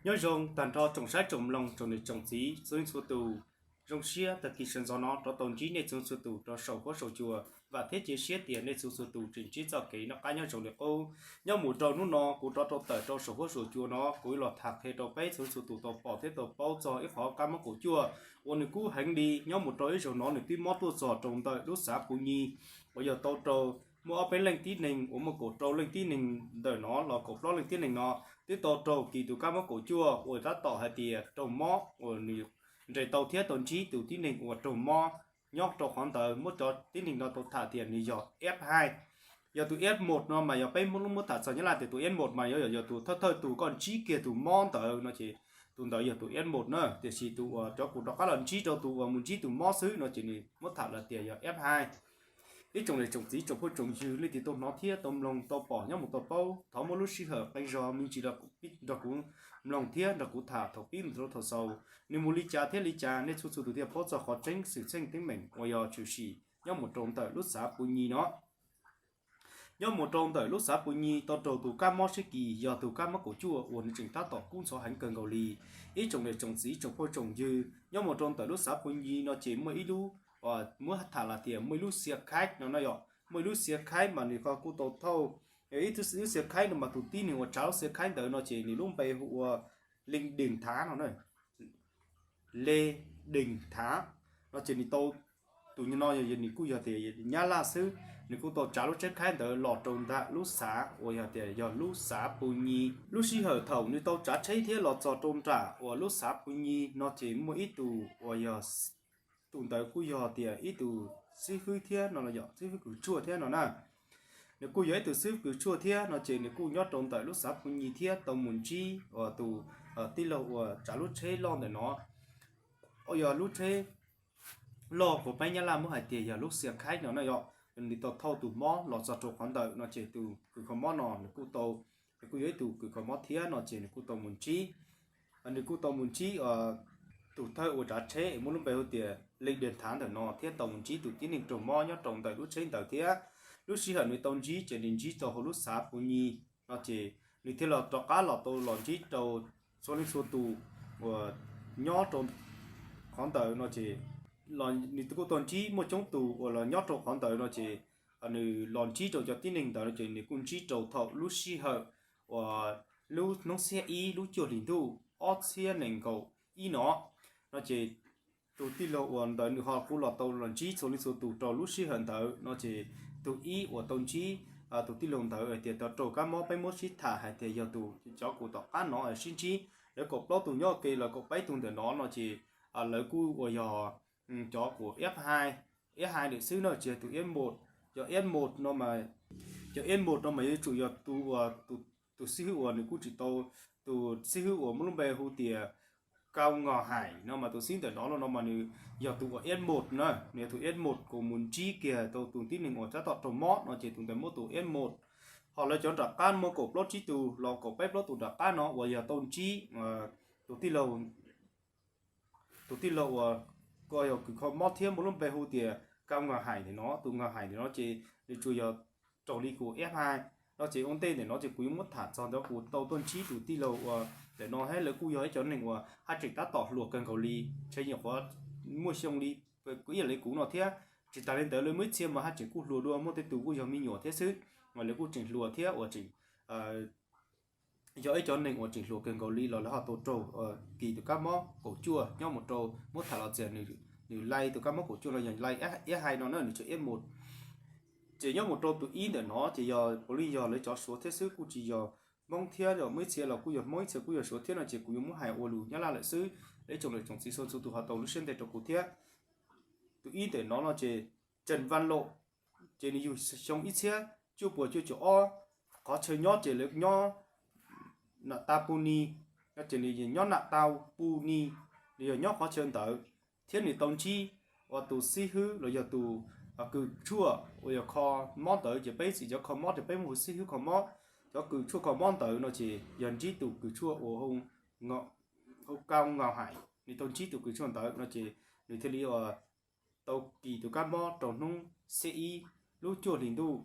Nyob zoo tag nrho tsoom saib tsoom mloog tsoom niam tsoom txiv txhua leej txhua tus. Zoo siab tag kis sawv ntxov no rov tau ntsib nej txhua txhua tus rau saum huab saum cua. Vam thiab cia siab tias nej txhua txhua tus tseem ntsib txoj kev noj qab nyob zoo li qub. Nyob mus rau hnub no kuv rov rau tawm rau saum huab saum cua no kuv los tham qhia rau peb txhua txhua tus tau pom thiab tau paub txog ib qhov kab mob kaum cuaj uas nws kub heev li nyob mus rau ib zaug no nws twb mob tuaj txog rau ntawm lub xav Pu Nyi uas yog tau rau muaj ob peb leej tib neeg uas muaj kaum rau leej tib neeg ntawm no los kaum plaub leej tib neeg no twb tau raug kis tus kab mob kaum cuaj uas tab tom hais tias raug mob uas nws nres tau thiab tau ntsib tus tib neeg uas raug mob nyob rau qhov ntawd muab cov tib neeg no tau tham tias nws yog F hai. Yog tus F một no mas yog peb muab lub muab tham txog Nyab Laj tias tus F một มา yog yog tus thawj thawj tus koj ntsib kiag tus mob ntawd no ces tus ntawd yog tus F một นะ, tiam sis tus uas cov kuv rov qab los ntsib rau tus uas mus ntsib tus mob xwb no ces nws muab tham los tias yog F hai. Ib tsoom niam tsoom txiv tsoom phooj tsoom ywg leej twg tau hnov thiab tau mloog tau pom nyob mus tau paub thov muab lub sij hawm qee zog me ntsis nrog kuv mloog thiab nrog kuv tham thaum pib mus rau thaum xaus nws mus li cas thiab li cas nej txhua txhua tus thiaj paub txog qhov tseeb xwm txheej teeb meem uas yog tshwm sim nyob mus rau ntawm lub xav Pu Nyi no. Nyob mus rau ntawm lub xav Pu Nyi tau raug tus kab mob sib kis yog tus kab mob kaum cuaj uas nws tseem tab tom kub ntxhov heev kawg nkaus li. Ib tsoom niam tsoom txiv tsoom phooj tsoom ywg nyob mus rau ntawm lub xav Pu Nyi no ces muaj ib lub, muab tham los tias muaj ib lub xia khaib no no yom, muaj ib lub xia khaib mas nws ho kuj tau thauj ib lub xia khaib no mas tus tib neeg uas tsav lub xia khaib ntawd no ces nws lub npe hu ua Leej Deeg Thav no na. Le Deeg Thav no ces nws tau, tus no nws kuj yog tias Nyab Laj xwb, nws kuj tau tsav lub tsheb khaib ntawd los rau nram lub xav uas yog tias yog lub xav Pu Nyi. Lub sij hawm thaum nws tau tsav tsheb thiab los txog rau nram uas lub xav Pu Nyi no ces muaj ib tus uas yog tus ntawd kuj yog tias ib tus xib hwb thiab no los yog xib hwb kws tshuaj thiab no na. Nws kuj yog ib tus xib hwb kws tshuaj thiab no ces nws kuj nyob rau ntawm lub xav Pu Nyi thiab tau mus ntsib uas tus tij laug uas tsav lub tsheb loj ntawm no, uas yog lub tsheb loj uas peb Nyab Laj muab hais tias yog lub xia khaib no na yom. Nws tau thauj tus mob los txog rau qhov ntawd no ces tus kws kho mob no nws kuj tau, nws kuj yog ib tus kws kho mob thiab no ces nws kuj tau mus ntsib, nws kuj tau mus ntsib tus thawj uas tsav tsheb muaj lub npe hu tias Leej Deeg Thav ntawm no thiab tau mus ntsib tus tib neeg raug mob nyob rau ntawm lub tsheb ntawd thiab. Lub sij hawm nws tau ntsib ces nws ntsib tau hauv lub xav Pu Nyi no ces nws thiaj los rov qab los tau los ntsib rau txhua leej txhua tus uas nyob rau qhov ntawd no ces nws kuj tau ntsib muaj coob tus uas los nyob rau qhov ntawd no ces nws los ntsib rau cov tib neeg ntawd no ces nws kuj ntsib rau thaum lub sij hawm uas lub hnub xiab ib lub cuaj hlis ntuj ob txhiab nees nkaum ib no no ces tus tij laug uas ntawd nws ho kuj los tau los ntsib txhua leej txhua tus rau lub sij hawm ntawd no ces tus ib uas tau ntsib tus tij laug ntawd hais tias tau raug kab mob peb muab sib tham hais tias yog tus cov kuv tom qab no sib ntsib, lawv kaum plaub tus nyob ua ke los kaum peb tus ntawm no no ces lawv kuj uas yog cov kuv F hai, F hai lawm xwb no tsis yog tus F một. Cov F một no mas, cov F một no mas yuav tsum yog tus uas, tus xib hwb uas nws kuj tsis tau, tus xib hwb uas muaj lub npe hu tias Kau Ngos Hais no mas tus xib ntawm no los no mas nws yog tus uas F một นะ, nws yog tus F một kuv mus ntsib kiag tau tus tib neeg uas tab tom raug mob no ces tus ntawd muab tus F một. Ho lawv cov nram qab muaj kaum plaub tsib tus los kaum peb plaub tus nram qab no uas yog tau ntsib tus tij laug, tus tij laug uas kuj yog kws kho mob thiab muaj lub npe hu tias Kau Ngos Hais ntawm no, tus Ngos Hais ntawm no ces nws tsuas yog raug li kuv F hai no ces ua ntej ntawm no ces kuv yuav muab tham txog ntawm kuv tau tuaj ntsib tus tij laug uas ntawm no thiab lawv kuj yog ib cov neeg uas haj tseem tab tom hluas kawg nkaus li, ntshe nyuam qhuav muaj xyoo li, kuj ib yam li kuv no thiab. Tsis tas li ntawd lawv muaj ib txhia mas haj tseem kuj hluas dua, muaj tej tus kuj yog me nyuam thiab xwb, mas lawv kuj tseem hluas thiab uas tseem yog ib cov neeg uas tseem hluas kawg nkaus li los lawv ho tau raug kis tus kab mob kaum cuaj nyob mus rau, muab tham los txog nws lais tus kab mob kaum cuaj no yog lais F hai no na, nws tsuas F một. Ces nyob mus rau tus ib ntawm no ces yog puav leej yog lawv cov Suav thiab xwb, kuj tsis yog Hmoob thiab, muaj ib txhia los kuj yog Hmoob, ib txhia kuj yog Suav thiab no ces kuv yuav muab hais ua lus Nyab Laj lawm xwb, ib tsoom niam tsoom txiv txhua txhua tus ho tau lub siab ntev rau kuv thiab. Tus ib ntawm no no ces Trần Văn Lộ, ces nws yug xyoo ib txhiab cuaj puas cuaj caum ob, qhov chaw nyob ces lawv nyob Nata Pu Ni, no ces nws nyob Nata Pu Ni, nws yog nyob qhov chaw ntawd, thiab nws tau ntsib uas tus xib hwb los yog tus kws tshuaj uas yog kho mob ntawd, ces peb txwm cov kho mob ces peb muab hu xib hwb kho mob, cov kws tshuaj kho mob ntawd no ces yog ntsib tus kws tshuaj uas hu Kau Ngos Hais, nws tau ntsib tus kws tshuaj ntawd no ces nws thiaj li uas tau kis tus kab mob rau hnub xiab ib lub cuaj hli ntuj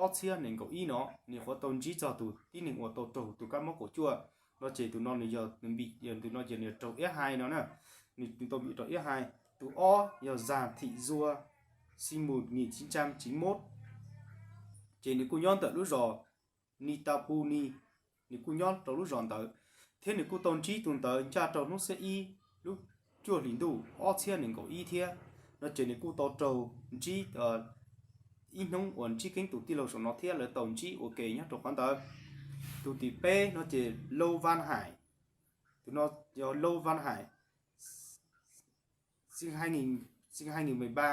ob txhiab nees nkaum ib no, nws nyuam qhuav tau ntsib txog tus tib neeg uas tau raug tus kab mob kaum cuaj. No ces tus no nws yog nws npim, tus no ces nws raug iab hais no na, nws tau npim raug iab hais. Tus ob yog Zag Thim Zua, sinh mùa một nghìn chín trăm chín mươi mốt, ces nws kuj nyob ntawm lub zos Ni Ta Pu Ni, nws kuj nyob rau lub zos ntawd, thiab nws kuj tau ntsib tus ntawd ncaj rau hnub xiab ib lub cuaj hlis ntuj ob txhiab nees nkaum ib thiab. No ces nws kuj tau raug ntsib ib hnub uas ntsib keeb tus tij laug saum no thiab lawv tau ntsib ua ke nyob rau qhov ntawd. Tus tim peb no ces Lau Vaj Hais, tus no yog Lau Vaj Hais, sinh hai nghìn mười ba,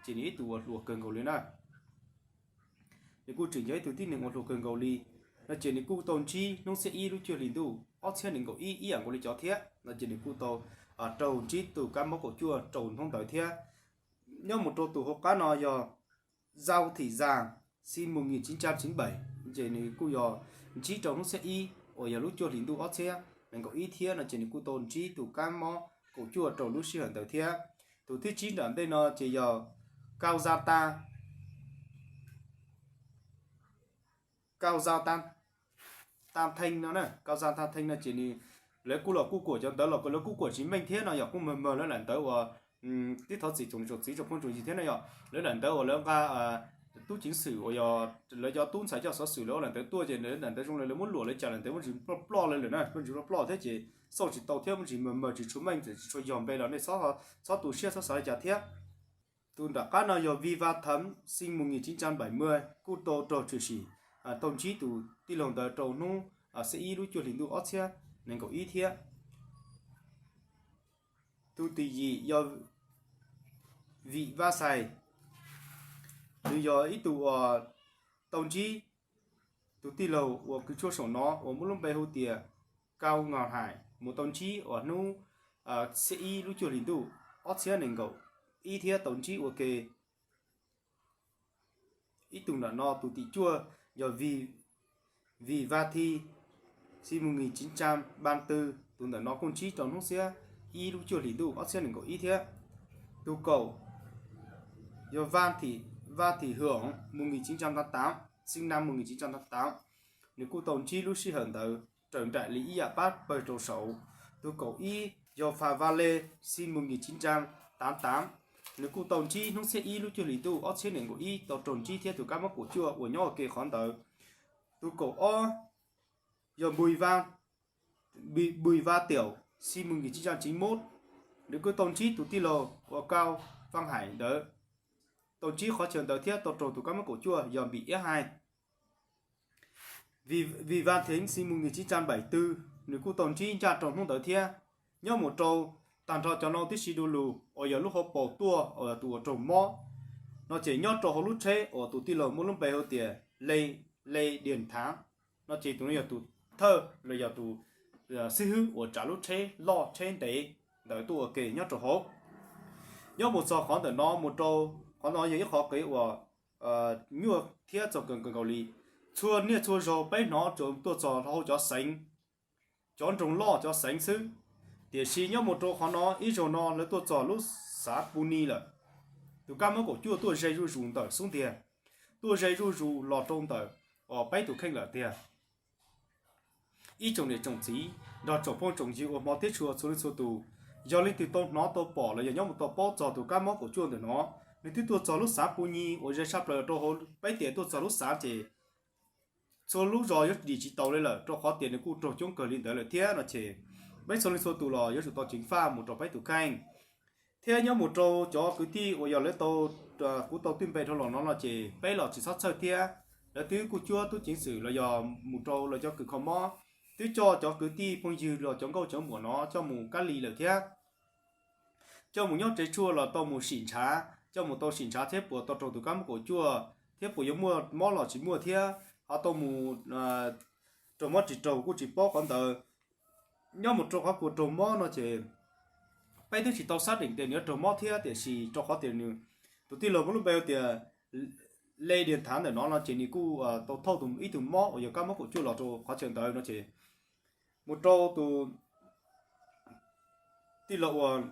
ces nws ib tug uas hluas kawg nkaus li na. Nws kuj tseem yog ib tug tib neeg uas hluas kawg nkaus li. No ces nws kuj tau ntsib hnub xiab ib lub cuaj hlis ntuj ob txhiab nees nkaum ib ib yam nkaus li cov thiab. No ces nws kuj tau raug ntsib tus kab mob kaum cuaj rau hnub ntawd thiab. Nyob mus rau tus hauv qab no yog Zau Thim Zas, sinh mùa một nghìn chín trăm chín mươi bảy, ces nws kuj yog ntsib rau hnub xiab ib uas yog lub cuaj hlis ntuj ob txhiab nees nkaum ib thiab. No ces nws kuj tau ntsib tus kab mob kaum cuaj rau lub sij hawm ntawd thiab. Tus thib tsib nram ntej no ces yog Kau Za Ta, Kau Za Ta, Ta Thee no na, Kau Za Ta Thee no ces nws, lawv kuj los kuj kuam cov ntawd los lawv kuj kuam tsis meej thiab no yog kuj mag mag lawv lam ntawv uas tib thov txim tsoom niam tsoom txiv tsoom phooj tsoom ywg thiab no yog lawv lam ntawv uas lawv nqa tub ceev xwm uas yog lawv cov tub ntxhais coj xov xwm lawv ua lam ntawv tuaj ces lawv lam ntawv zoo li lawv muab luam lawv cas lam ntawv muaj ntsis ploj ploj li lawm na, muaj ntsis ploj ploj thiab ces xauj tsis tau thiab muaj ntsis mag mag tsis tshua meej tsis tshua yog npe los nej txhob tu siab txhob xav li cas thiab. Tus nram qab no yog Viva Thawm, sinh mùa một nghìn chín trăm bảy mươi, kuj tau raug tshwm sim, tau ntsib tus tij laug ntawd rau hnub xiab ib lub cuaj hlis ntuj ob txhiab nees nkaum ib thiab. Tus tim yim yog Vim Vaj Xais, nws yog ib tug uas tau ntsib tus tij laug uas kws tshuaj saum no uas muaj lub npe hu tias Kau Ngos Hais mus tau ntsib uas hnub xiab ib lub cuaj hlis ntuj ob txhiab nees nkaum ib thiab tau ntsib ua ke. Ib tug nram no tus tim cuaj yog Vim Vaj Thi, sinh mùa một nghìn chín trăm ba tư, tus ntawm no kuj ntsib rau hnub xiab ib lub cuaj hlis ntuj ob txhiab nees nkaum ib thiab. Tus kaum yog Vaj Thi Hwm, một nghìn chín trăm tám tám, sinh năm một nghìn chín trăm tám tám, nws kuj tau ntsib lub sij hawm ntawd raws nraim li ib yam pab pawg rau saud. Tus kaum ib yog Pham Vaj Le, sinh mùa một nghìn chín trăm tám tám, nws kuj tau ntsib hnub xiab ib lub cuaj hlis ntuj ob txhiab nees nkaum ib tau raug ntsib thiab tus kab mob kaum cuaj uas nyob ua ke qhov ntawd. Tus kaum ob yog Npui Vaj Tiaum, sinh mùa một nghìn chín trăm chín mươi mốt, nws kuj tau ntsib tus tij laug uas Kau Vaj Hais ntawd tau ntsib qhov chaw ntawd thiab tau raug tus kab mob kaum cuaj yog npim iab hais. Vim Vaj Theev, sinh mùa một nghìn chín trăm bảy tư, nws kuj tau ntsib ncaj rau hnub ntawd thiab. Nyob mus rau tag nrho cov no tib si du lug uas yog lub hauv paus tuaj uas tus uas raug mob no ces nyob rau hauv lub tsheb uas tus tij laug muaj lub npe hu tias Le, Le Diam Thaav, no ces tus no yog tus thawj los yog tus xib hwb uas tsav lub tsheb loj tsheb ntev ntawd tuaj ua ke nyob rau hauv. Nyob mus txog qhov ntawm no mus rau qhov no yog ib qhov kev uas nyuaj thiab txog kawg nkaus li. Txhua niaj txhua zaug peb hnov tuaj txog hauv cov xeev, cov nroog loj cov xeev xwb, tiam sis nyob mus rau qhov no ib zaug no lawv tuaj txog lub xav Pu Ni lawm, tus kab mob kaum cuaj tuaj ze zuj zus ntawm xub ntiag, tuaj ze zuj zus los rau ntawm peb tus kheej lawm tiag. Ib tsoom niam tsoom txiv nrog tsoom phooj tsoom ywg ua hmov thiab tshua txhua leej txhua tus, yog leej twg tau hnov tau pom los yog nyob mus tau paub txog tus kab mob kaum cuaj ntawm no, nws twb tuaj txog lub xav Pu Ni uas ze tshaj plaws rau hauv peb tias tuaj txog lub xav ces txhua lub zos yuav dim tsis taus li lawm rau qhov tias nws kuj raug coob kawg li ntawd lawm thiab no ces peb txhua leej txhua tus los yuav tsum tau ceev faj mus rau peb tus kheej. Thiab nyob mus rau cov kwv tij uas yog lawv tau, kuv tau twj npe dhau los no no ces peb los tsis txhob txhawj thiab. Lawv twb kuj cuab tub ceev xwm los yog mus rau lawv cov kws kho mob, twb coj cov kwv tij phooj ywg los cov nkauj cov muam no coj mus kab lis lawm thiab, coj mus nyob tsev tshuaj los tau mus sim ntshav, coj mus tau sim ntshav thiab puas tau raug tus kab mob kaum cuaj thiab puas yuav muaj mob los tsis muaj thiab ho tau mus raug mob tsis raug kuj tsis paub qhov ntawd. Nyob mus rau qhov kuas raug mob no ces peb twb tsis tau xab deem tias nws yuav raug mob thiab tiam sis rau qhov tias nws, tus tij laug muaj lub npe tias Le Diam Thaav ntawm no no ces nws kuj tau thauj tus ib tug mob uas yog kab mob kaum cuaj los rau qhov chaw ntawd no ces mus rau tus tij laug uas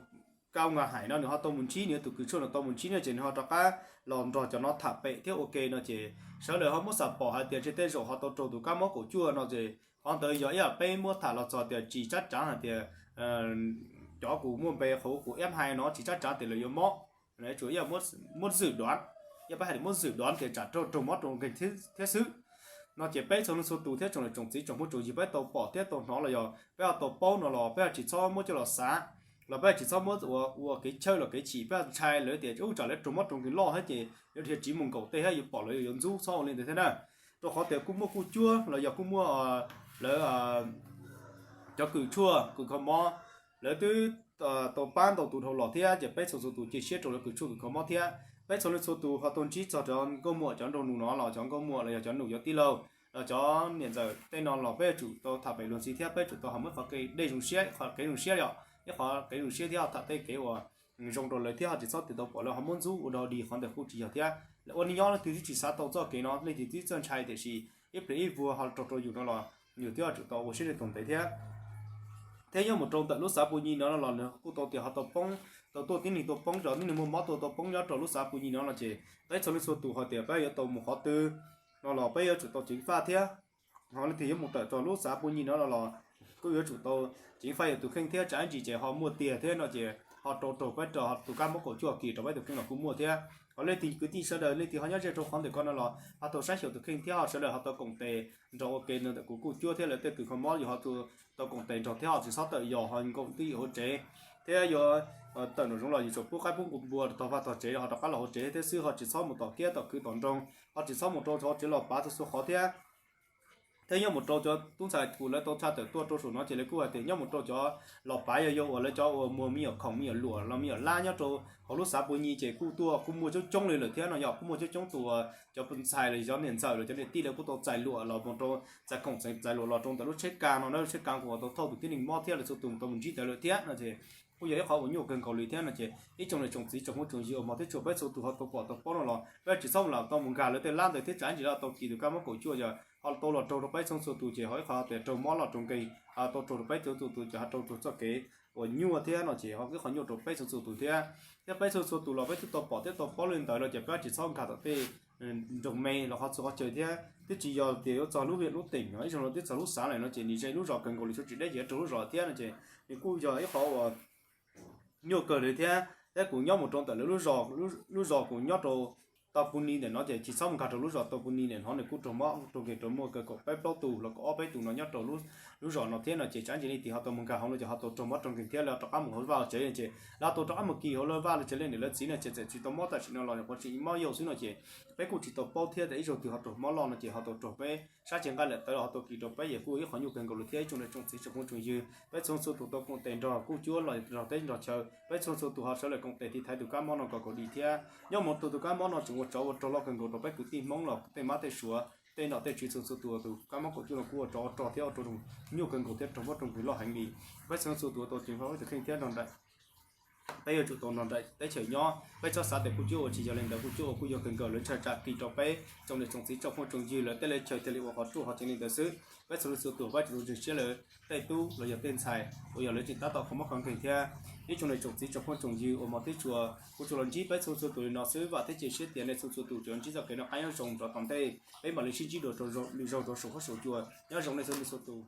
Kau Ngos Hais no nws ho tau mus ntsib nws tus kws tshuaj no tau mus ntsib no ces nws ho rov qab los nrog cov no tham pem thiab ua ke no ces sawv daws ho muab xam pom hais tias tej zaum ho tau raug tus kab mob kaum cuaj no ces Qhov ntawd yog ib yam peb muab tham los txog tias tsis tsab tsav hais tias cov kuv muaj npe qhov kuv ib hais no tsis tsab tsav tias lawv yuav mob, tsuas ib yam muab zwm duav, ib yam peb hais tias muab zwm duav tias tsam raug raug mob raug nkeeg thiab xwb. No ces peb txhua leej txhua tus thiab tsoom niam tsoom txiv tsoom phooj tsoom ywg peb tau pom thiab tau hnov los yog peb ho tau paub no los peb ho tsis txhob muab coj los xav, los peb ho tsis txhob muab ua kev chawj los kev chim, peb ho ntshai lawv tias ub tsam lawv raug mob raug nkeeg loj thiab ces yuav dhia tsiv mus nkaum tej thiab yuav pom lawv yuav ntxub txhob ua li ntawd thiab na. Rau qhov tias kuj muaj kuj cuab los yog kuj muaj lawv cov kws tshuaj kws kho mob, lawv twb tau pab ntau tus dhau los thiab ces peb txhua txhua tus cia siab rau lawv kws tshuaj kws kho mob thiab. Peb txhua leej txhua tus ho tau ntsib txog cov nkauj muam cov nraug nus no los cov nkauj muam los yog cov nus cov tij laug los cov niam ntxawm tej no los peb yuav tsum tau tham pem luag ntxhi thiab peb tsum tau ho muab qhov kev dej zoo siab, qhov kev zoo siab yom, ib qhov kev zoo siab thiab ho tham tej kev uas zoo rau lawv thiab ho tsis txhob tias tau pom lawv ho muab ntxub ua dog dig, qhov ntawd kuj tsis yog thiab. Ua neej nyob leej twg twb tsis xav tau txoj kev no, leej twg twb txawj ntshai tiam sis ib pliag ib vuag ho raug rau yus no los yus thiaj tsum tau ua siab ntev tus ntev thiab. Thiab nyob mus rau ntawm lub xav Pu Nyi no los nws kuj tau tias ho tau poob, tau tuaj tib neeg tuaj poob, cov tib neeg muaj mob tuaj tau poob nyob rau lub xav Pu Nyi no no ces peb txhua leej txhua tus ho tias peb yuav tau mus qhov twg no los peb yuav tsum tau ceev faj thiab. Ho leej twg yuav mus tawm rau lub xav Pu Nyi no los kuj yuav tsum tau ceev faj yus tus kheej thiab, tsam ib ntsis ces ho muaj tiag thiab no ces ho rau raug peb rau tus kab mob kaum cuaj kis rau peb tus kheej los kuj muaj thiab. Ho leej twg kwv tij sawv daws leej twg ho nyob ze rau qhov ntawm ko no los ho tau saib xyuas tus kheej thiab ho sawv daws ho tau koom tes nrog ua ke no ntawm kuv kuj cuab thiab lawv tej kws kho mob yus ho tau koom tes nrog thiab ho tsis txhob tawm yos ho nkaum twj ywm hauv tsev thiab yuav tawm nraum zoov los yus tsum pub qaib pub npua tog vaj tog tsev ho rov qab los hauv tsev thiab xwb, ho tsis txhob mus tom kiab tom kwv tom nroog, ho tsis txhob mus rau hauv tsev los pav txhua txhua qhov thiab. Thiab nyob mus rau cov tub ntxhais tus lawv tau tshaj tawm tuaj rau saum no ces lawv kuj hais tias nyob mus rau cov los pav yog yog uas lawv cov uas muag me nyuam khoom me nyuam luam los me nyuam lab nyob rau hauv lub xav Pu Nyi ces kuj tuaj kuj muaj coob coob li lawm thiab no yog kuj muaj coob coob tus uas cov ntxhais los cov niam ntxawm los cov niam tij lawv kuj tau txais luam los mus rau txais khoom txais txais luam los rau ntawm lub tsheb ka no na, lub tsheb ka kuj tau thauj tus tib neeg mob thiab lawv txhua tus tau mus ntsib ntawd lawm thiab no ces kuj yog ib qhov uas nyuaj kawg nkaus li thiab no ces ib tsoom niam tsoom txiv tsoom phooj tsoom ywg uas hmov thiab tshua peb txhua tus ho tau pom tau paub no los peb tsis txhob lam tau mus nkag lawv tej lab ntawd thiab tsam ib ntsis lawv tau kis tus kab mob kaum cuaj yog ho tau los raug rau peb txhua txhua tus ces ho ib qhov tias raug mob los raug nkeeg, tau raug rau peb txhua txhua tus ces ho raug raug txoj kev uas nyuaj thiab no ces ho ib qhov nyuaj rau peb txhua txhua tus thiab. Thiab peb txhua txhua tus los peb twb tau pom thiab tau paub li ntawd los ces peb tsis txhob nkag tom tej nroog me los qhov txhua qhov chaw thiab. Twb tsis yog tias yuav txog lub vim lub teem no, ib zaug no twb txog lub xav lawm no ces nws ze lub zos kawg nkaus li, tsis deb ces rau lub zos thiab no ces nws kuj yog ib qhov uas nyuaj kawg li thiab. Thiab kuv nyob mus rau ntawm lawv lub zos, lub zos kuv nyob rau tau Pu Ni ntawm no ces tsis txhob mus nkag rau lub zos tau Pu Ni ntawm no, nws kuj raug mob raug nkeeg raug muaj kawg kaum peb plaub tus los kaum ob peb tus no nyob rau lub zos no thiab no ces tsam ib ntsis leej twg ho tau mus nkag hauv no ces ho tau raug mob raug nkeeg thiab lawv rov qab mus hauv vaj tsev ces lawv tau rov qab mus kis hauv lawv vaj lawv tsev, leej niam lawv txiv no ces txawm tsis tau mob tam sim no los qhuav tsis mob yau xwb no ces peb kuj tsis tau paub thiab. Tes ib zaug twg ho raug mob loj no ces ho tau raug peb sab cev nqaij lawm tawv los ho tau kis rau peb ces kuj ib qhov nyuaj kawg nkaus li thiab. Ib tsoom niam tsoom txiv tsoom phooj tsoom ywg, peb txhua txhua tus tau koom tes nrog kuj cuab los nrog teb nrog chaw, peb txhua txhua tus ho sawv daws koom tes tiv thaiv tus kab mob no kom kaum dim thiab. Nyob mus rau tus kab mob no tseem ua tsov ua rog loj kawg nkaus rau peb kwv tij Hmoob los tej mab tej suav tej nom tej tswv txhua txhua tus, tus kab mob kaum cuaj no kuj ua tsov ua rog thiab ua rau nyuaj kawg nkaus thiab raug mob raug nkeeg loj heev li. Peb txhua txhua tus tau ceev faj peb tus kheej thiab nrog nraim peb yuav tsum tau nrog nraim teb chaws nyob. Peb txhob xav tias kuj cuab ua tsis yog li ntawd, kuj cuab ua kuj yog kawg nkaus, lawv ntshai tsam kis rau peb tsoom niam tsoom txiv tsoom phooj tsoom ywg lawv tej lawv chaw thiaj li ua qhov ruaj qhov tsev li ntawd xwb. Peb txhua leej txhua tus peb tsuas ntseeg siab lawv tej tub los yog tej ntxhais uas yog lawv tseem tab tom kho mob kho nkeeg thiab. Ib tsoom niam tsoom txiv tsoom phooj tsoom ywg uas hmov thiab tshua, kuv tsuas los ntsib peb txhua txhua tus li no xwb, vam thiab cia siab tias nej txhua txhua tus tseem ntsib txoj kev noj qab nyob zoo rau tom ntej, peb mam li sib ntsib dua rau lwm zaug rau saum huab saum cua. Nyob zoo nej txhua leej txhua tus.